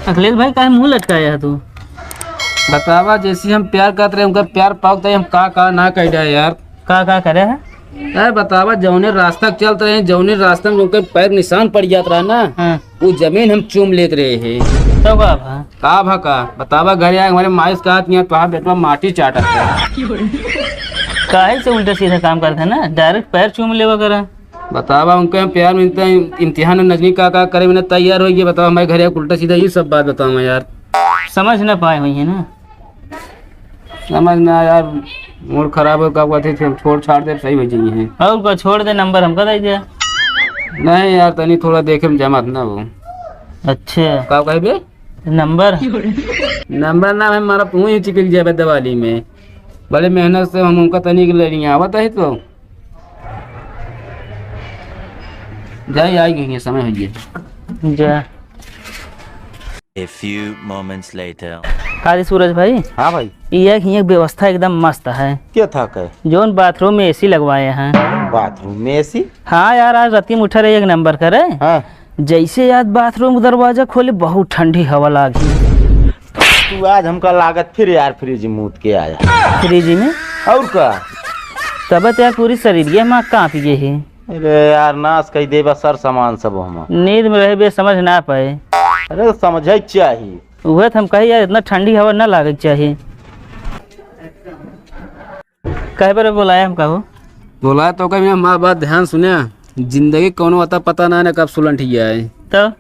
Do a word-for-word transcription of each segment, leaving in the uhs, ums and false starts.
अखिलेश भाई, काहे मुंह लटकाया है तू? बतावा, जैसी हम प्यार करत रहे, उनका प्यार पावत रहे, हम का का ना कह जाए यार। का का करे है? अरे बतावा, जौने रास्ता चलत रहे, जौने रास्ता में उनके पैर निशान पड़ जात रहा ना, हाँ। वो जमीन हम चूम लेत रहे हैं। तो का भा? का भा का? बतावा, घरे आए हमारे माई से कहत, "यहाँ तोहार बेटवा माटी चाटत है।" काहे से उल्टा सीधा काम करत है ना, direct पैर चूम लेवा करा। बतावा, उनके हम प्यार में इतना इम-, इम्तिहान में नजनी का का करे, मैंने तैयार हो गया। बतावा, हमारे घरे आके उल्टा सीधा ये सब बात बतावा यार। समझ ना पाए हुई है ना। समझ ना यार, मूड खराब हो, का कहते थे, छोड़ छाड़ दे, सही हो जाइए हैं। और का, छोड़ दे, नंबर हमका दे दे। नहीं यार, तनी थोड़ा देखे में जमात ना हो। अच्छा। का कहबे? नंबर? नंबर ना है हमारा, तू ही चिपक जाबे दिवाली में। बड़े मेहनत से हम उनका तनी के लेनी आवत है तो। जाई, आई गई है, समय हो गया। जा। A few moments later। का रे सूरज भाई? हाँ भाई। ये एक, ये एक व्यवस्था एकदम मस्त है। क्या था के? जोन बाथरूम में एसी लगवाए हैं। बाथरूम में एसी? हाँ यार, आज राती में उठा रहे एक नंबर करे। हाँ। जैसे यार बाथरूम का दरवाजा खोले, बहुत ठंडी हवा लागी। तू आज हमका लागत फिर यार फ्रिज में मूत के आया। फ्रिज में? और का? तब तो यार पूरी शरीर ये माँ काँप गए है। अरे यार, नाश कई देबा सर सामान सब हम। नींद में रहे बे, समझ ना पाए। अरे समझे चाहिए। उहे तो हम कही यार, इतना ठंडी हवा ना लागे के चाहिए। कहे पर बोलाया हमका हो? बोलाया तो कभी हमार बात ध्यान सुने। जिंदगी कौनो अता पता ना, ना कब सुलंठ जाए। तो?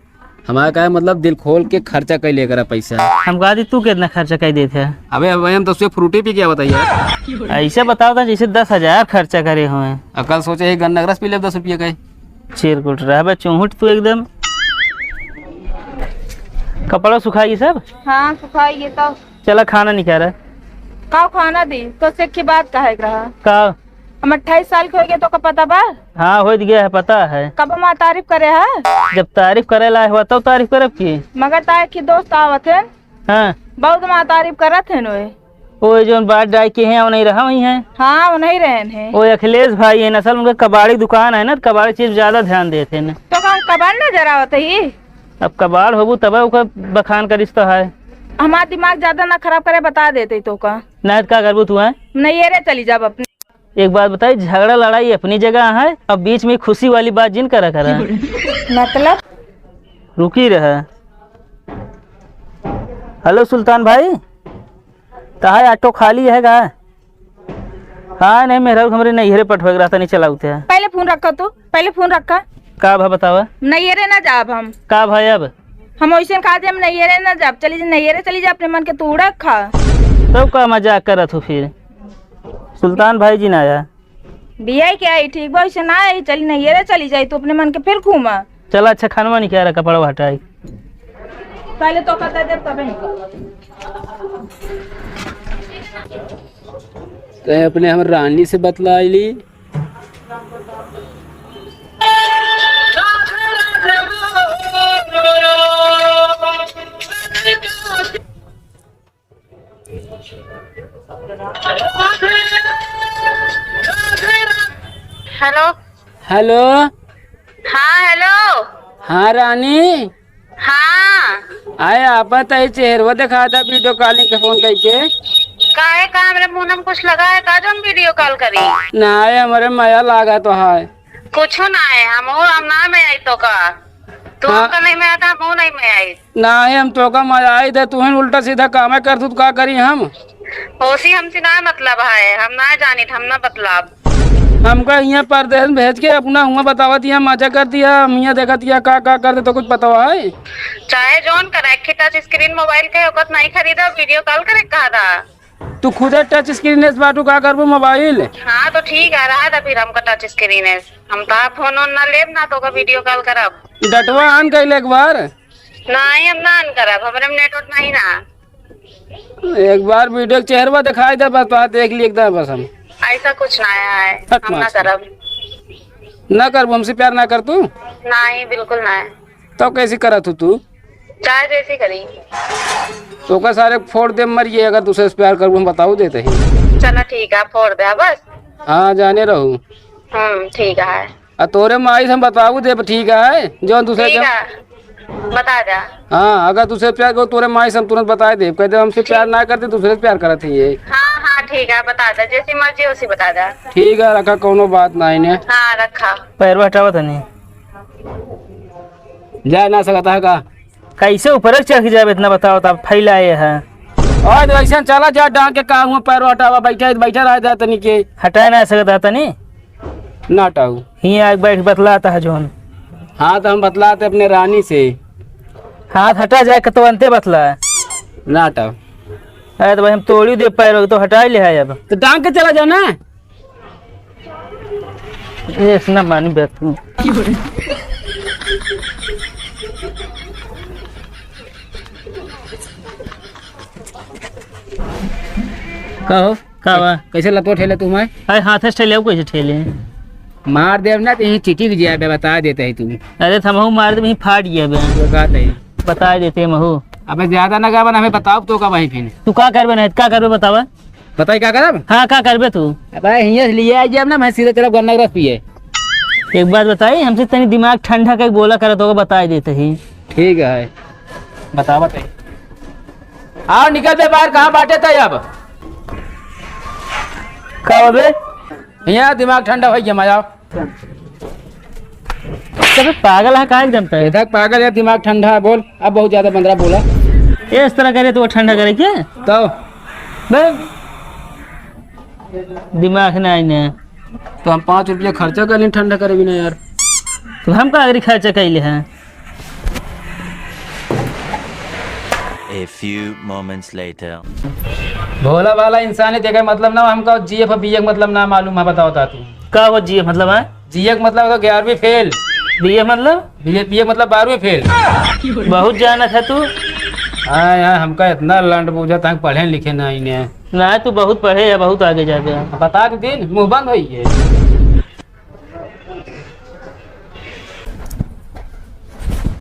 हमारा का है, मतलब, दिल खोल के खर्चा कर लेकर आ पैसा। हम कहा थी, तू कितना खर्चा कर देते है? अबे भाई, हम तो उससे फ्रूटी पी के आवत है यार। ऐसे बताओ था जैसे दस हजार खर्चा करे हुए। अकल सोचे ही गन्ना का रस पी ले दस रुपया का ही। चिरकुट रहबे चोहुट तू एकदम। कपड़ा सुखाई सब? हाँ, सुखाई ये तो। चला खाना निकाल रहा। का खाना दी? तो से की बात कहे के रहा? का? हम अट्ठाईस साल के हो गए, तो का पता बा? हाँ, हो गया है, पता है। कब हमार तारीफ करे है? जब तारीफ करे ला हुआ, तब तारीफ करब की? मगर ताए की दोस्त आवत है। हाँ। बहुत हमार तारीफ करत है नोए। ओए, जौन बात डाई के हैं, वो नहीं रहा वही है। हाँ, वो नहीं रहन है। ओए, अखिलेश भाई है, असल उनका कबाड़ी दुकान है ना, तो कबाड़ी चीज ज्यादा ध्यान देते हैं ना। तो का कबाड़ नजर आवत है? अब कबाड़ होबू तब ओकर बखान करिस तो है। हमार दिमाग ज्यादा ना खराब करे, बता देते तो का। ना तो का करबू तू है? नहीं, ये रे चली जाब अपने। एक बात बताई, झगड़ा लड़ाई अपनी जगह है, अब बीच में खुशी वाली बात जिन करा करा। मतलब? रुकी रहा। हेलो सुल्तान भाई, तहार ऑटो खाली है का? हाँ, नहीं, मेहरारू हमरे नैहरे पठवे के रहता, नहीं चलाउते है। पहले फोन रखा तू, पहले फोन रखा। का भा बतावा? नैहरे ना जाब हम। का भा अब? हम वैसे कहा जे हम नैहरे ना जाब, चली जा नैहरे, चली जा अपने मन के तू उड़ा खा। तब का मजाक करत हो फिर? सुल्तान भाई जी ना आया। बियाह के आई ठीक बा, वैसे ना आई, चली नैहरे चली जाई, तू अपने मन के फिर घूमा। चला अच्छा खानवा निकाल रहा, कपड़ा हटाई। पहले तो पता दे तबे निकल। तैं अपने हम रानी से बतला ली। हेलो। हेलो। हाँ, हेलो। हाँ, रानी। हाँ। आए, आपा तई चेहरवा दिखाता वीडियो कॉलिंग के फोन कइके। काहे, का हमरे मुंह में कुछ लगा है का जो हम वीडियो कॉल करी? नाहीं, हमरे मया लागा तो है। कुछो नाहीं, हम, हम ना में आई तो का? तू हाँ। हमका नहीं में आता, हम नहीं में आई। नाहीं, हम तोका मया आई दे, तू ही उल्टा सीधा कामे कर, तू तो का करी हम? ओसी हमसे ना मतलब है, हम ना जानित, हम ना बतलाब। हमका हियाँ परदेस में भेज के अपना हुआँ बतावत हियाँ, मजा करत हियाँ, हम हियाँ देखत हियाँ का का करत, तो कुछ पता है? चाहे जौन करे, एक ठे टच स्क्रीन मोबाइल के ओकत नहीं खरीदा, वीडियो कॉल करे कहा था। तू खुदे टच स्क्रीन एस बाटू, का करबू मोबाइल? हाँ, तो ठीक है, रहा था फिर हमका टच स्क्रीन एस। हम तो फोन ओन ना लेब ना, तो का वीडियो कॉल करब। डटवा on कइले एक बार। नाहीं, हम ना on करब, हमरे में नेटवर्क नहीं ना। एक बार वीडियो के चेहरवा दिखाई दे, बस बात देख ली एकदम, बस हम। ऐसा कुछ ना है, हट हम ना मार। करब। ना करबू, हमसे प्यार ना कर तू? नाहीं, बिल्कुल ना है। तो कैसी करत हो तू? चाहे जैसी करी। तो का सारे फोड़ दे मरिए, अगर दूसरे से प्यार करबू, हम बताऊ देते हैं। चला ठीक है, फोड़ दे बस। हाँ, जाने रहू। हम्म, ठीक है। आ तोरे माई से हम बताऊ दे, ठीक है, जो दूसरे ठीक के है। बता द्या। हाँ, अगर तुझसे प्यार करो, तोरे माई से हम तुरंत बताइ देब। कहि देब हमसे प्यार ना करते, दूसरे से प्यार करत ही ये। हाँ, हाँ, ठीक है, बता द्या, जैसी मर्जी वैसी बता द्या। ठीक है, रखा, कौनो बात नाहीं ने। हाँ, रखा। पैरवा हटावा तनी। जा ना सकता है का? कैसे ऊपर चढ़ के जाबे, इतना बताओ, तब फैलाए है। और तो ऐसे चला जा, डांग के का हुआ, पैरवा हटावा, बैठा, बैठा रह जा तनी के। हटाए ना सकता है तनी? ना हटाऊ। हियाँ आके बैठ बतलाता है जौन। हाँ, तो हम बतलाते अपने रानी से। हाथ हटा जाए के तो अंते बतला। ना हटाऊ। अरे तो भाई, हम तोड़ी दे पैर, तो हटा ही ले है अब। तो टांग के चला जाओ ना। ऐसे ना मानी बात तू। का हो? का बा? कैसे लतो ठेले तू मैं? अरे हाथ से ठेले, कैसे ठेले? मार देब ना तो यहीं चिटिक जाए बे, बता देते ही तू। अरे थमहू मार दे, यहीं फाट गया बे। तो का तही? बता देते महू। अबे ज्यादा ना गावन, हमें बताओ तो का भाई फिर। तू का करबे ना, का करबे बतावा? बताई का करब? हाँ, का करबे तू? अबे हियाँ से लिए आ जाब ना, मैं सीधे चलब गन्ना के रस पिए। एक बात बताई, हमसे तनी दिमाग ठंडा करके बोला करत होगा, बताई देते ही। ठीक है, बतावा तही। आओ निकल बे बाहर, कहाँ बाटे तही अब? का हो बे? हियाँ दिमाग ठंडा होइ गया, मैं आओ। अबे पागल है, काहे के जनता है? इधर पागल है, दिमाग ठंडा है, बोल। अब बहुत ज्यादा बंदरा बोला। ये इस तरह करे तो वो ठंडा करे क्या? तो? बे, दिमाग ना आईने। तो हम पाँच रुपया खर्चा कर लें ठंडा करे बिना यार। तो हम का अगर खर्चा कैले हैं? A few moments later. भोला भाला इंसान है, तेके मतलब ना हमका जीएफ बीए के मतलब ना मालूम है, बताओ ता तू। का हो जीएफ मतलब है? जीएफ मतलब तो ग्यारहवीं फेल। बीए मतलब? बीए, बीए मतलब बारहवीं फेल। बहुत जानत है तू। हाँ यार, हमका इतना लंड बूझा था, पढ़े लिखे ना इन्हें। ना, तू बहुत पढ़े है, बहुत आगे जाबे। बता दे दिन, मुंह बंद होइए।